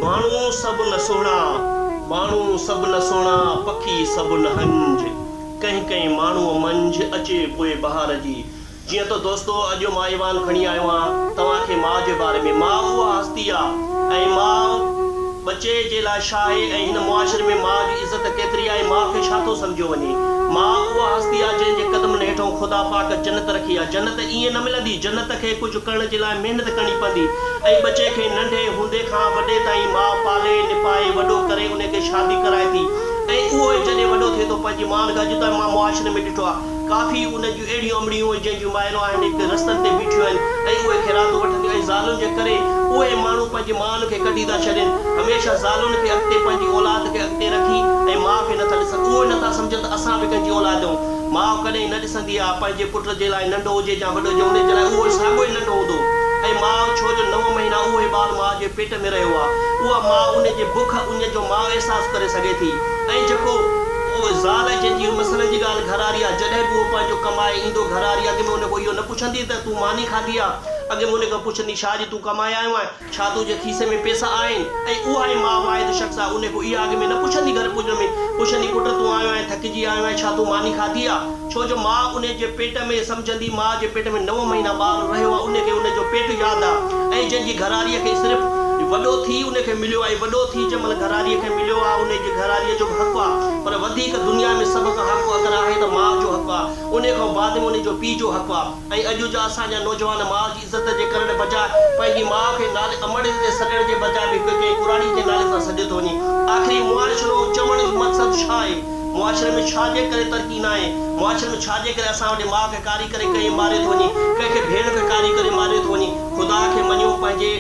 ماڻهو سڀ نه سهڻا، ماڻهو سڀ نه سهڻا، پکي سڀ نه هنج، ڪنهن ڪنهن ماڻهوء منجهه اچي بوء بهار جي. جيئن ته دوستو اڄ مان ايوان کڻي آيو آهيان توهان کي ماء جي باري ۾. ماء اها هستي آ ۽ ماء ٻچي جي لاء ڇا آهي ۽ هن معاشري ۾ ماء جي عزت ڪيتري آهي ماء کي ڇا ٿو سمجهيو وڃي. ماء اها هستي آ جنهن جي قدمن هيٺئون خدا پاڪ جنت رکي آ. جنت ائين نه ملندي جنت کي ڪجهه ڪرڻ جي لاء محنت ڪرڻي پوندي ۽ ٻچي کي ننڍي هوندي کان وڏي تائين ماء پالي نپائي وڏو ڪري ان کي شادي ڪرائي ٿي ۽ اهو ئي جڏهن وڏو ٿئي ٿو پنهنجي ماء کي اڄ تائين مان معاشري ۾ ڏٺو آ ڪافي انهن جون اهڙيون امڙيون ۽ جنهن جون مائرون آهن هڪ رستن تي بيٺيون آهن ۽ اهي خيراتون وٺنديون ۽ زالن جي ڪري اهي ماڻهو پنهنجي مائن کي ڪڍي ٿا ڇڏين هميشه زالن کي اڳتي پنهنجي اولاد کي اڳتي رکي ۽ ماء کي نٿا ڏسن اهو نٿا سمجهن ته اسان به ڪنهن جي اولاد آهيون ماء ڪڏهن نه ڏسندي آهي پنهنجي پٽ جي لاء ننڍو هجي يا وڏو هجي ان جي لاء اهو ساڳيو ئي ننڍو هوندو ۽ ماء ڇو جو نو مهينا اهو ئي ٻار ماء جي پيٽ ۾ رهيو آهي اها ماء ان جي بک اڃ جو ماء احساس ڪري سگهي ٿي ۽ جيڪو اهو زال جنهن جي مسئلن جي ڳالهه گهر واري آ، جڏهن به اهو پنهنجو ڪمائي ايندو گهر واري اڳ ۾ ان کان اهو نه پڇندي ته تون ماني کاڌي آ، اڳ ۾ ان کان پڇندي ڇا اڄ تون ڪمائي آيو آهين، ڇا تنهنجي کيسي ۾ پئسا آهن ۽ اها ئي ماء واحد شخص آ، ان کان اها اڳ ۾ نه پڇندي گهر پڄڻ ۾ پڇندي پٽ تون آيو آهين ٿڪجي آيو آهين ڇا تون ماني کاڌي آ، ڇو جو ماء ان جي پيٽ ۾ سمجهندي ماء جي پيٽ ۾ نو مهينا ٻار رهيو آ ان کي ان جو پيٽ ياد آ ۽ جنهن جي گهرواريء کي صرف وڏو ٿي ان کي مليو ۽ وڏو ٿي جنهن مهل گهرواريء کي مليو آ ان جي گهرواريء جو به حق آ پر وڌيڪ دنيا ۾ سڀ کان حق اگر آهي ته ماء جو حق آ ان کان بعد ۾ ان جو پيء جو حق آ ۽ اڄ جا اسان جا نوجوان ماء جي عزت جي ڪرڻ بجاء پنهنجي ماء کي نالي امڙ تي سڏڻ جي بجاء به هڪ ڪنهن ڪراڙي جي نالي سان سڏيو ٿو وڃي آخري معاشرو چوڻ جو مقصد ڇا آهي؟ معاشري ۾ ڇا جي ڪري ترقي ناهي؟ معاشري ۾ ڇا جي ڪري اسان وٽ ماء کي ڪاري ڪري ڪئين ماريو ٿو وڃي، ڪنهن کي ڀيڻ کي ڪاري ڪري ماريو ٿو وڃي. خدا کي مڃيو پنهنجي